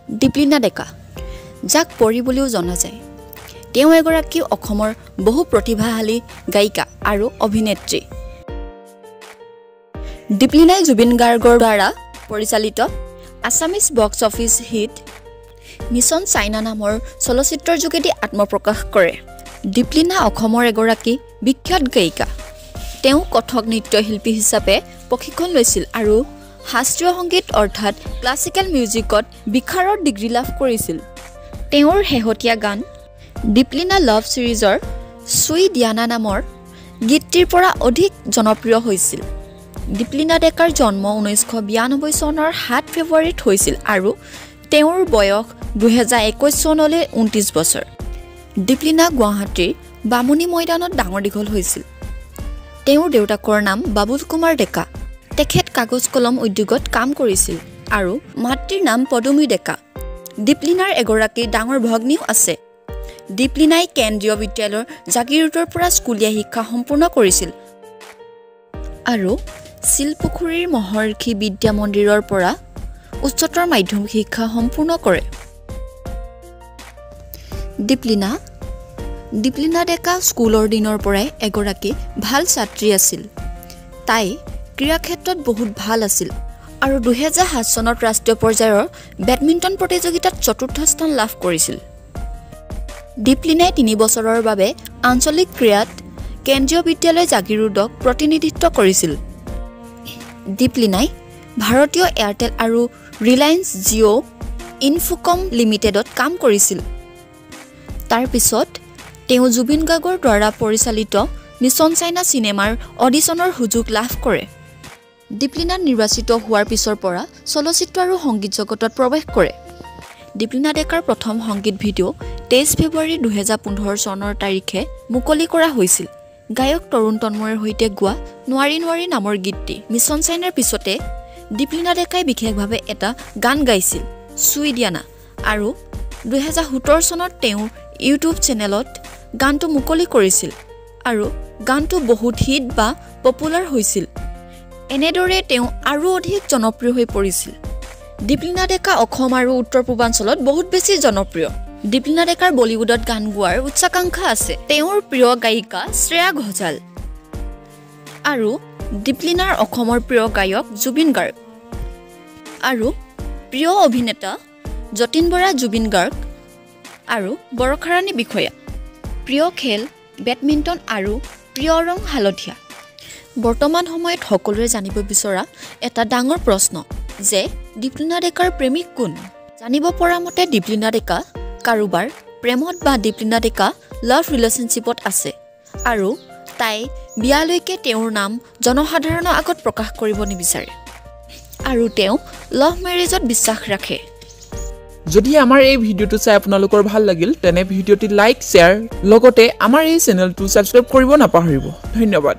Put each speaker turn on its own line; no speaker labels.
দীপলিনা ডেকা, যাক পৰী বুলিও জনা যায়, তেওঁ এগৰাকী অসমৰ বহু প্ৰতিভাশালী গায়িকা আৰু অভিনেত্ৰী। দীপলিনাই জুবিন গাৰ্গৰ দ্বাৰা পৰিচালিত Assamese box office hit Mission China নামৰ চলচ্চিত্ৰৰ যোগেদি আত্মপ্ৰকাশ কৰে। দীপলিনা অসমৰ এগৰাকী বিখ্যাত গায়িকা। তেওঁ কথক নৃত্যশিল্পী হিচাপে প্ৰশিক্ষণ লৈছিল আৰু শাস্ত্ৰীয় সংগীত অৰ্থাৎ ক্লাছিকেল মিউজিকত বিশাৰদ ডিগ্ৰী লাভ কৰিছিল। তেওঁৰ শেহতীয়া গান দীপলিনা লাভ ছিৰিজৰ চুই দিয়ানা নামৰ গীতটিৰ পৰা অধিক জনপ্ৰিয় হৈছিল। দীপলিনা ডেকাৰ জন্ম 1992 চনৰ 7 ফেব্ৰুৱাৰীত হৈছিল আৰু তেওঁৰ বয়স 2021 চনলৈ 29 বছৰ। দীপলিনা গুৱাহাটীৰ বামুণী মৈদানত ডাঙৰ দীঘল হৈছিল। তেওঁৰ দেউতাকৰ নাম বাবুল কুমাৰ ডেকা, তেখেত কাগজ কলম উদ্যোগত কাম কৰিছিল আৰু মাতৃৰ নাম পদুমী ডেকা। দীপলিনাৰ এগৰাকী ডাঙৰ ভগ্নীও আছে। দীপলিনাই কেন্দ্ৰীয় বিদ্যালয়ৰ জাগীৰোডৰ পৰা স্কুলীয়া শিক্ষা সম্পূৰ্ণ কৰিছিল আৰু শিলপুখুৰীৰ মহৰ্ষি বিদ্যা মন্দিৰৰ পৰা উচ্চতৰ মাধ্যমিক শিক্ষা সম্পূৰ্ণ কৰে। দীপলিনা ডেকা স্কুলৰ দিনৰ পৰাই এগৰাকী ভাল ছাত্ৰী আছিল। তাই ক্ৰীড়া ক্ষেত্ৰত বহুত ভাল আছিল আৰু 2007 চনত ৰাষ্ট্ৰীয় পৰ্যায়ৰ বেডমিণ্টন প্ৰতিযোগিতাত চতুৰ্থ স্থান লাভ কৰিছিল। দীপলিনাই 3 বছৰৰ বাবে আঞ্চলিক ক্ৰীড়াত কেন্দ্ৰীয় বিদ্যালয় জাগীৰোডক প্ৰতিনিধিত্ব কৰিছিল। দীপলিনাই ভাৰতীয় এয়াৰটেল আৰু ৰিলায়েন্স জিঅ' ইনফোকম লিমিটেডত কাম কৰিছিল। তাৰ পিছত তেওঁ জুবিন গাৰ্গৰ দ্বাৰা পৰিচালিত মিছন চাইনা চিনেমাৰ অডিশ্যনৰ সুযোগ লাভ কৰে। দীপলিনা নিৰ্বাচিত হোৱাৰ পিছৰ পৰা চলচ্চিত্ৰ আৰু সংগীত জগতত প্ৰৱেশ কৰে। দীপলিনা ডেকাৰ প্ৰথম সংগীত ভিডিঅ' 23 ফেব্ৰুৱাৰী 2015 চনৰ তাৰিখে মুকলি কৰা হৈছিল। গায়ক তৰুণ তন্ময়ৰ সৈতে গোৱা নোৱাৰি নোৱাৰি নামৰ গীতটি। মিছন চাইনাৰ পিছতে দীপলিনা ডেকাই বিশেষভাৱে এটা গান গাইছিল, চুই দিয়ানা, আৰু 2017 চনত তেওঁৰ ইউটিউব চেনেলত গানটো মুকলি কৰিছিল আৰু গানটো বহুত হিট বা পপুলাৰ হৈছিল। এনেদৰে তেওঁ আৰু অধিক জনপ্ৰিয় হৈ পৰিছিল। দীপলিনা ডেকা অসম আৰু উত্তৰ পূৰ্বাঞ্চলত বহুত বেছি জনপ্ৰিয়। দীপলিনা ডেকাৰ বলিউডত গান গোৱাৰ উচ্চাকাংক্ষা আছে। তেওঁৰ প্ৰিয় গায়িকা শ্ৰেয়া ঘোষাল আৰু দীপলিনাৰ অসমৰ প্ৰিয় গায়ক জুবিন গাৰ্গ আৰু প্ৰিয় অভিনেতা যতীন বৰা, জুবিন গাৰ্গ আৰু বৰষাৰাণী বিষয়া। প্ৰিয় খেল বেডমিণ্টন আৰু প্ৰিয় ৰং হালধীয়া। বৰ্তমান সময়ত সকলোৱে জানিব বিচৰা এটা ডাঙৰ প্ৰশ্ন যে দীপলিনা ডেকাৰ প্ৰেমিক কোন? জানিব পৰা মতে দীপলিনা ডেকা কাৰোবাৰ প্ৰেমত বা দীপলিনা ডেকা লাভ ৰিলেশ্যনশ্বিপত আছে আৰু তাই বিয়ালৈকে তেওঁৰ নাম জনসাধাৰণৰ আগত প্ৰকাশ কৰিব নিবিচাৰে আৰু তেওঁ লাভ মেৰেজত বিশ্বাস ৰাখে।
যদি আমাৰ এই ভিডিঅ'টো চাই আপোনালোকৰ ভাল লাগিল তেনে ভিডিঅ'টি লাইক, শ্বেয়াৰ লগতে আমাৰ এই চেনেলটো ছাবস্ক্ৰাইব কৰিব নাপাহৰিব। ধন্যবাদ।